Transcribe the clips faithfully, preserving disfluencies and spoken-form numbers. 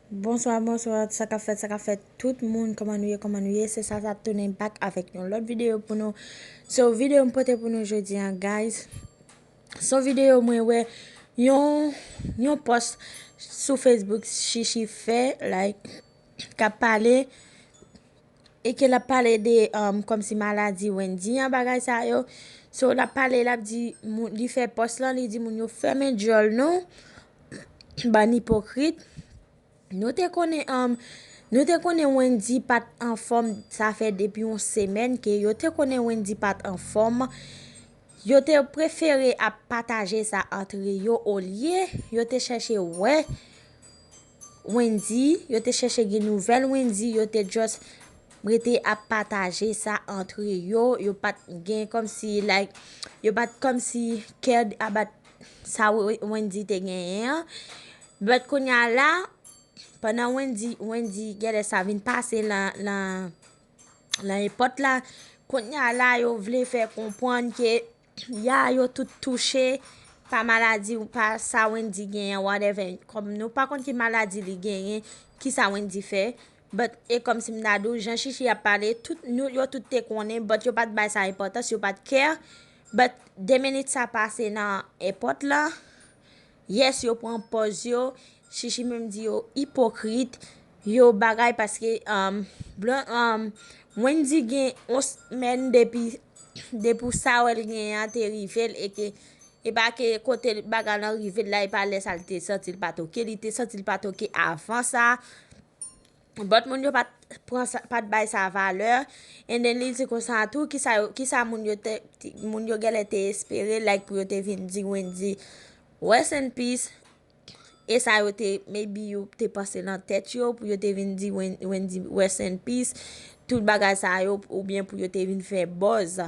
Bonswa, bonswa, sa k ap fèt, sa k ap fèt, tout moun, kòman nou ye, kòman nou ye? Se Sasa tounen back avèk yon lòt videyo pou nou. So, videyo m pote pou nou jodi an, guys. Se yon videyo mwen wè yon, yon post sou Facebook Chichi fè, like, k ap pale, e ke l ap pale de, um, kòmsi maladi Wendy an, bagay sa yo. So, l ap pale, l ap di, moun, li fè post lan, li di moun yo fèmen dyòl nou, bann ipokrit. Nou te konnen, um, nou te konnen Wendy pa t anfòm, sa fè depi yon semèn ke yo te konnen Wendy pa t anfòm. Yo te prefere ap pataje sa antre yo olye yo te chèche wè Wendy, yo te chèche gen nouvèl Wendy, yo te just rete ap pataje sa antre yo, yo pa t gen kòmsi, like, yo pa t kòmsi care about sa Wendy te genyen an. But kounye a la, pandan Wendy, Wendy genlè sa vin pase nan, nan, nan epòt la, kounye a la, yo vle fè konprann ke ya yo tout touche pa maladi ou pa sa Wendy genyen, whatever. Kòm nou pa konn ki maladi li genyen, ki sa Wendy fè. But e kòmsi m ta di w, jan Chichi ap pale, tout, nou, yo tout te konnen, but yo pa t bay sa enpòtans, yo pa t care. But de minit sa pase nan epòt la, yes, yo pran pòz yo, Chichi menm di yo ipokrit, yo bagay paske, um, blan, um, Wendy gen yon semèn depi, depi sa wè l genyen an te rive l, e ke, e pa ke kote bagay lan rive l la, e pa lè sa l te santi l pa t oke, li te santi l pa t oke avan sa. But moun yo pa t pran sa, pa t bay sa valè. And then li di konsa tou, kisa yo, kisa moun yo te, moun yo genlè te espere, like, pou yo te vin di Wendy, rest in peace. E sa yo te, maybe yo te panse nan tèt yo, pou yo te vin di Wen-, Wendy, rest in peace. Tout bagay sa yo, oubyen pou yo te vin fè buzz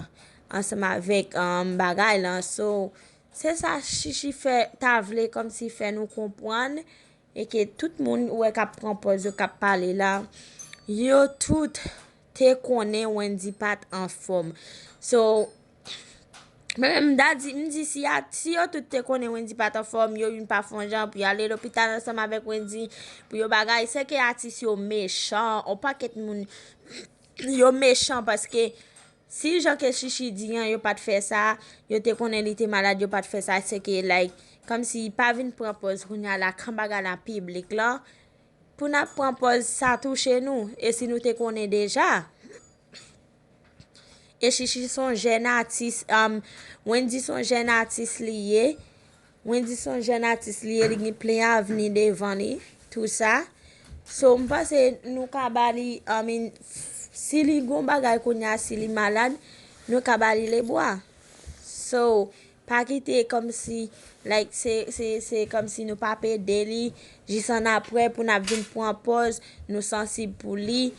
ansanm avèk, um, bagay lan. So, se sa Chichi fè, ta vle kòmsi fè nou konprann. E ke tout moun ou wè k ap pran pòz yo, k ap pale la, yo tout te konnen Wendy pa t anfòm. So, mwen menm, m ta di, m di si a, si yo tout te konnen Wendy pa t anfòm, yo youn pa fè yon jan pou y ale lopital ansanm avèk Wendy, pou yo bagay, se ke atis yo mechan, on pakèt moun, yo mechan paske si jan ke Chichi di an, yo pa t fè sa, yo te konnen li te malad, yo pa t fè sa, se ke, like, kòmsi pa vin pran pòz kounye a la, kan bagay la piblik lan, pou n ap pran pòz sa touche nou, e si nou te konnen deja. E Chichi se yon jèn atis, um, Wendy se yon jèn atis li ye, Wendy se yon jèn atis li ye, li gen plen avni devan li, tou sa. So, m panse nou ka ba li, I mean, si li gon bagay kounye a, si li malad, nou ka ba li lebwa. So, pa kite kòmsi, like, se, se, se kòmsi nou p ap ede li, jis annapre pou n ap vin pran pòz, nou sansib pou li.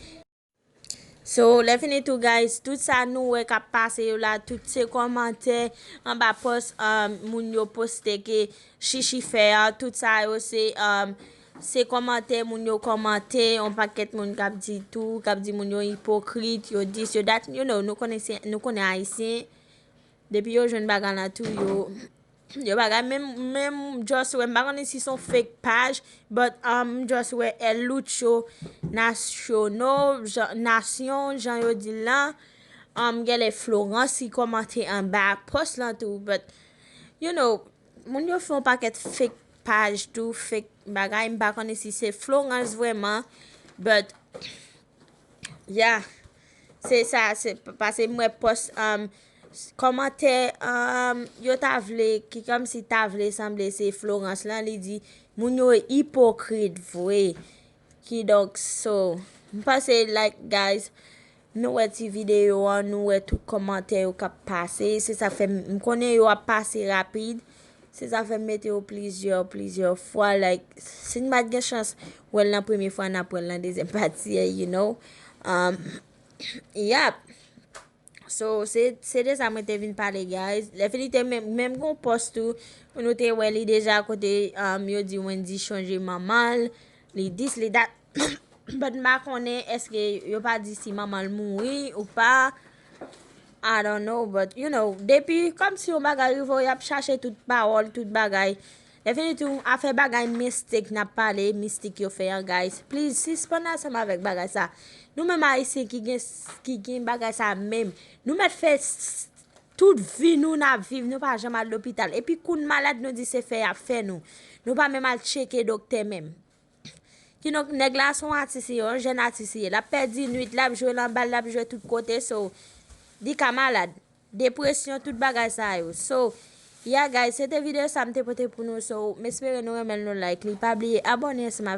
So, lè fini tou, guys, tout sa nou wè k ap pase yo la, tout se kòmantè anba pòs, um, moun yo poste ke Chichi fè a, tout sa yo se, um, se kòmantè moun yo kòmante, yon pakèt moun k ap di tou, k ap di moun yo ipokrit, yo dis, yo dat, you know, nou konnen se, nou konnen Ayisyen, depi yo jwenn bagay la tou, yo, yo bagay, menm, menm just wè, m pa konnen si se yon fake paj, but, um, just wè El Lucho Nacional, jan, Nasyon, jan yo di l lan, um, genlè Florence ki kòmante anba pòs lan tou, but, you know, moun yo fè yon pakèt fake paj tou, fake bagay, m pa konnen si se Florence vrèman, but, yeah, se sa, se p-, paske m wè pòs, um, s-, kòmantè, um, yo ta vle, ki kòmsi ta vle sanble se Florence lan, li di, moun yo ipokrit vre. Kidonk, so, m panse, like, guys, nou wè ti videyo an, nou wè tout kòmantè yo k ap pase, se sa fè m, m konnen yo ap pase rapid, se sa fè m mete yo plizyè, plizyè fwa, like, si n pa t gen chans wè l nan premye fwa, n ap wè l nan dezyèm pati a, you know. Um, yap. So, se, se de sa mwen te vin pale, guys. Lè fini te menm, menm gon pòs tou, nou te wè li deja kote, um, yo di Wendy chanje manman l, li dis, li dat. But m pa konnen èske yo pa di si manman l mouri ou pa. I don't know, but, you know, depi kòmsi yon bagay rive w, y ap chache tout pawòl, tout bagay. Lè fini tou, afè bagay mistik n ap pale, mistik yo fè an, guys. Please, sispann ansanm avèk bagay sa. Nou menm Ayisyen ki gen, ki gen bagay sa menm, nou mèt fè s- s- tout vi nou n ap viv, nou pa janm al lopital. Epi kou n malad, nou di se fè y ap fè nou. Nou pa menm al tcheke doktè menm. Kidonk, nèg la se yon atis li ye, yon jèn atis li ye. L ap pèdi nwit, l ap jwe nan bal, l ap jwe tout kote, so, li ka malad. Depresyon, tout bagay sa yo. So, yeah, guys, se te videyo sa m te pote pou nou. So, m espere nou renmen l, nou like li. Pa bliye abòne ansanm avèk